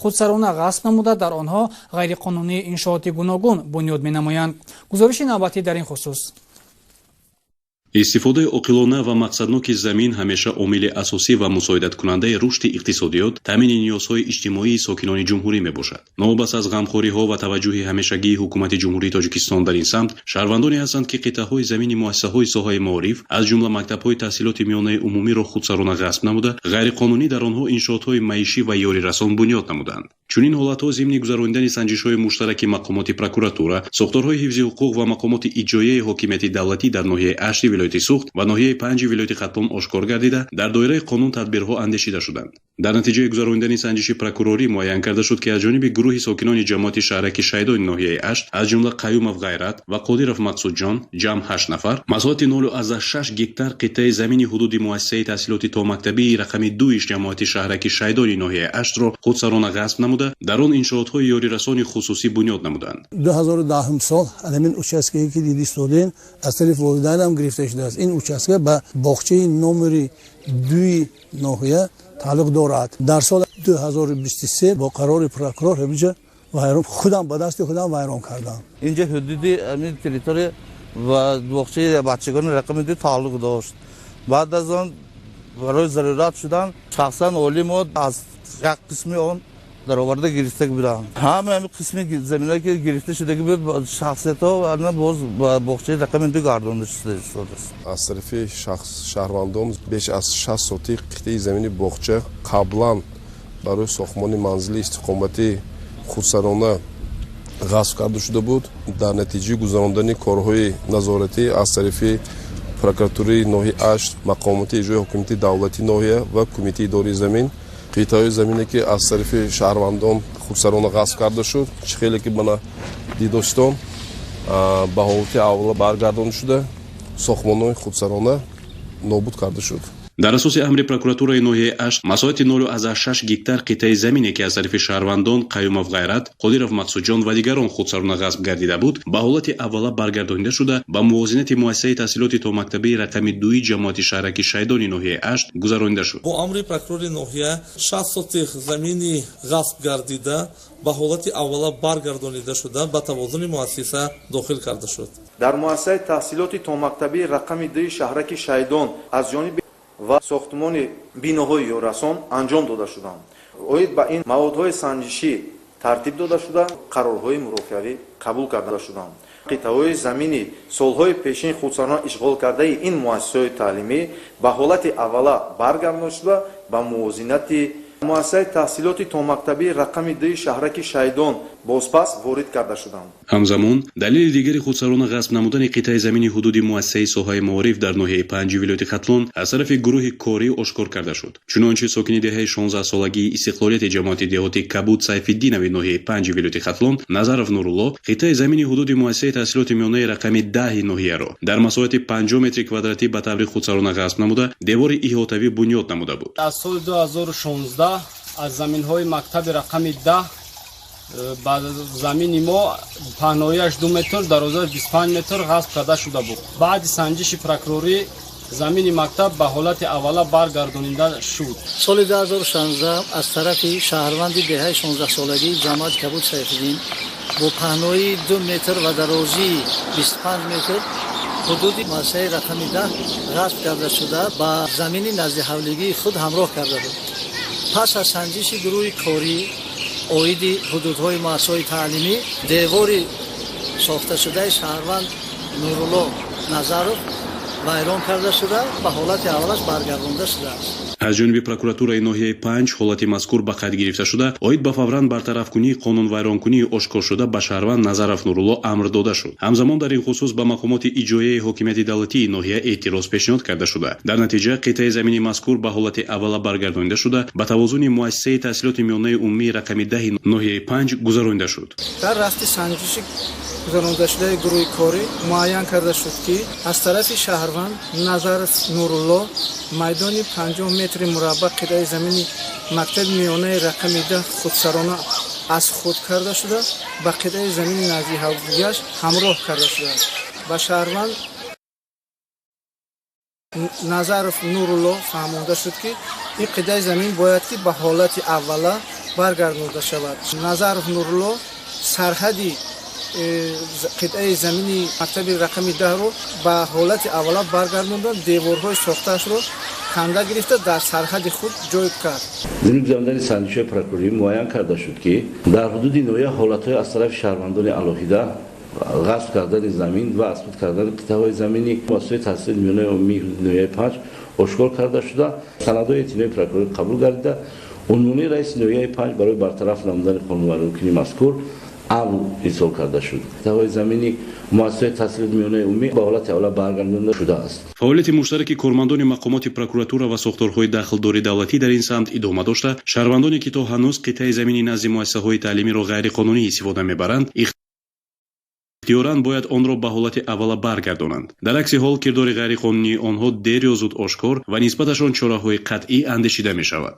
Худсарона ғасб намуда, дар онҳо ғайриқонунӣ иншооти гуногун бунёд менамоянд. Гузориши навбатӣ дар ин хусус. Истифодаи оқилона ва мақсадноки замин ҳамеша омили асосӣ ва мусоидаткунандаи рушди иқтисодиёт, таъмини ниёзҳои иҷтимоии сокинони ҷумҳурӣ мебошад. Новобаста аз ғамхориҳо ва таваҷҷӯҳи ҳамешагии ҳукумати Ҷумҳурии Тоҷикистон дар ин самт, шаҳрвандоне ҳастанд, ки қитъаҳои замини муассисаҳои соҳаи маориф, аз ҷумла мактабҳои таҳсилоти миёнаи умумиро худсарона ғасб намуда, ғайриқонунӣ дар онҳо иншоотҳои маишӣ ва ёрирасон бунёд намуданд. Чунин ҳолатҳо зимни гузаронидани санҷишҳои муштараки мақомоти прокуратура, сохторҳои ҳифзи ҳуқуқ ва мақомоти иҷроияи ҳокимияти давлатӣ дар ноҳияи Ашти вилояти Суғд ва ноҳияи Панҷи вилояти Хатлон ошкор гардида, дар доираи қонун тадбирҳо андешида шуданд. Дар натиҷаи гузаронидани санҷиши прокурорӣ муайян карда шуд, ки аз ҷониби гурӯҳи сокинони ҷамоати шаҳраки Шайдони ноҳияи Ашт, аз ҷумла Қаюмов Ғайрат ва Қодиров Мақсудҷон, ҷамъ 8 нафар, масоҳати 0,6 гектар қитъаи замини ҳудуди муассисаи таҳсилоти томактабии рақами 2 ҷамоати шаҳраки Шайдони ноҳияи Аштро худсарона ғасб намуда, дар он иншоотҳои ёрирасони хусусӣ бунёд намуданд. 2010 сол ҳамин участкае ки дидистодем, аз тарафи волидайнам гирифта шудааст. Ин участка ба боғчаи номери 2 ноҳия тааллуқ дорад. Дар соли 2023 бо қарори прокурор ҳаминҷа вайрон, худам ба дасти худам вайрон кардам. Инҷа ҳудуди ҳамин территория ва боғчаи бачагони рақами 2 тааллуқ дошт. Баъд аз он барои зарурат шудан шахсан олимо аз як қисми он дароварда гирифта буданд. Ҳама ҳамин қисми заминҳое ки гирифта шудаги буд, шахсиятҳо ана боз ба боғчаи рақами 2 гардонда шудааст. Аз тарафи шаҳрвандон беш аз 60 сотих қитъаи замини боғча қаблан барои сохтмони манзили истиқоматӣ худсарона ғасб карда шуда буд. Дар натиҷаи гузарондани корҳои назоратӣ аз тарафи прокуратураи ноҳияи Ашт, мақомоти иҷрои ҳокимияти давлатии ноҳия ва кумитаи идораи замин, қитъаҳои замине ки аз тарафи шаҳрвандон худсарона ғасб карда шуд, чӣ хеле ки бана дидостон, ба ҳолати аввала баргардонда шуда, сохтмонҳои худсарона нобуд карда шуд. Дар асоси амри прокуратураи ноҳияи Ашт, масоҳати 0,6 гектар қитъаи замине ки аз тарафи шаҳрвандон Қаюмов Ғайрат, Қодиров Мақсудҷон ва дигарон худсарона ғасб гардида буд, ба ҳолати аввала баргардонида шуда, ба мувозинати муассисаи таҳсилоти томактабии рақами 2 ҷамоати шаҳраки Шайдони ноҳияи Ашт гузаронида шуд. Бо амри прокурори ноҳия 60 сотих замини ғасб гардида ба ҳолати аввала баргардонида шуда, ба тавозуни муассиса дохил карда шуд. Дар муассисаи таҳсилоти томактабии рақами 2 шаҳраки Шайдон аз ҷониби ва сохтмони биноҳои ёрасон анҷом дода шуданд. Оид ба ин маводҳои санҷишӣ тартиб дода шуда, қарорҳои мурофиавӣ қабул карда шуданд. Қитъаҳои замини солҳои пешин худсарона ишғол кардаи ин муассисаҳои таълимӣ ба ҳолати аввала баргардонида шуда, ба мувозинати муассисаи таҳсилоти томактабии рақами 2 шаҳраки Шайдон бозпас ворид карда шуданд. Ҳамзамон далели дигари худсарона ғасб намудани қитъаи замини ҳудуди муассисаи соҳаи маориф дар ноҳияи Панҷи вилояти Хатлон аз тарафи гурӯҳи корӣ ошкор карда шуд. Чунончи сокини деҳаи 16-солагии истиқлолияти ҷамоати деҳоти Кабуд Сайфиддинови ноҳияи Панҷи вилояти Хатлон Назаров Нурулло қитъаи замини ҳудуди муассисаи таҳсилоти миёнаи рақами 10 ноҳияро дар масоҳати 50 метри квадратӣ ба таври худсарона ғасб намуда, девори иҳотавӣ бунёд намуда буд. Аз соли 2016 аз заминҳои мактаби рақами 10 ба замини мо паҳноияш 2 метр, дарозааш 25 метр ғасб карда шуда буд. Баъди санҷиши прокурорӣ замини мактаб ба ҳолати аввала баргардонида шуд. Соли 2016 аз тарафи шаҳрванди деҳаи 16-солагии ҷамоати Кабуд Сайфиддин бо паҳноии 2 метр ва дарозии 25 метр ҳудуди муассисаи рақами 10 ғасб карда шуда, ба замини наздиҳавлигии худ ҳамроҳ карда буд. Пас аз санҷиши гурӯҳи корӣ оиди ҳудудҳои муассисаҳои таълимӣ, девори сохташудаи шаҳрванд Нурулло Назаров вайрон карда шуда, ба ҳолати аввалаш баргардонда шудааст. Аз ҷониби прокуратураи ноҳияи Панҷ ҳолати мазкур ба қайд гирифта шуда, оид ба фавран бартарафкунии қонунвайронкунии ошкоршуда ба шаҳрванд Назаров Нурулло амр дода шуд. Ҳамзамон дар ин хусус ба мақомоти иҷроияи ҳокимияти давлатии ноҳия эътироз пешниҳод карда шуда. Дар натиҷа қитъаи замини мазкур ба ҳолати аввала баргардонида шуда, ба тавозуни муассисаи таҳсилоти миёнаи умумии рақами 10 ноҳияи Панҷ гузаронида шуд. Дар рафти санҷиши гузарондашудаи гурӯҳи корӣ муайян карда шуд, ки аз тарафи шаҳрванд Назаров Нурулло майдони 50 метри мураббаъ қитъаи замини мактаби миёнаи рақами 10 худсарона аз худ карда шуда, ба қитъаи замини наздиҳавлигиаш ҳамроҳ карда шудааст. Ба шаҳрванд Назаров Нурулло фаҳмонда шуд, ки ин қитъаи замин бояд ки ба ҳолати аввала Баргардонида шавад. Назаров Нурулло сарҳади қитъаи замини мактаби рақами 10-ро ба ҳолати аввала баргардонда, деворҳои сохтаашро канда гирифта, дар сарҳади худ ҷой кард. Зимни гузарондани санҷишҳои прокурорӣ муайян карда шуд, ки дар ҳудуди ноҳия ҳолатҳои аз тарафи шаҳрвандони алоҳида ғасб кардани замин ва аз худ кардани қитъаҳои замини муассисаҳои таҳсилоти миёнаи умумии ҳудуди ноҳияи Панҷ ошкор карда шуда, санадҳои эътинои прокурорӣ қабул гардида, унвони раиси ноҳияи Панҷ барои бартараф намудани қонунвайронкунии мазкур амр ирсол карда шуд. Қитъаҳои замини муассисаҳои таҳсилоти миёнаи умумӣ ба ҳолати аввала баргардонида шудааст. Фаъолияти муштараки кормандони мақомоти прокуратура ва сохторҳои дахлдори давлатӣ дар ин самт идома дошта, шаҳрвандоне, ки то ҳанӯз қитъаи замини назди муассисаҳои таълимиро ғайриқонунӣ истифода мебаранд, ихтиёран бояд онро ба ҳолати аввала баргардонанд. Дар акси ҳол кирдори ғайриқонунии онҳо дер ё зуд ошкор ва нисбаташон чораҳои қатъӣ андешида мешавад.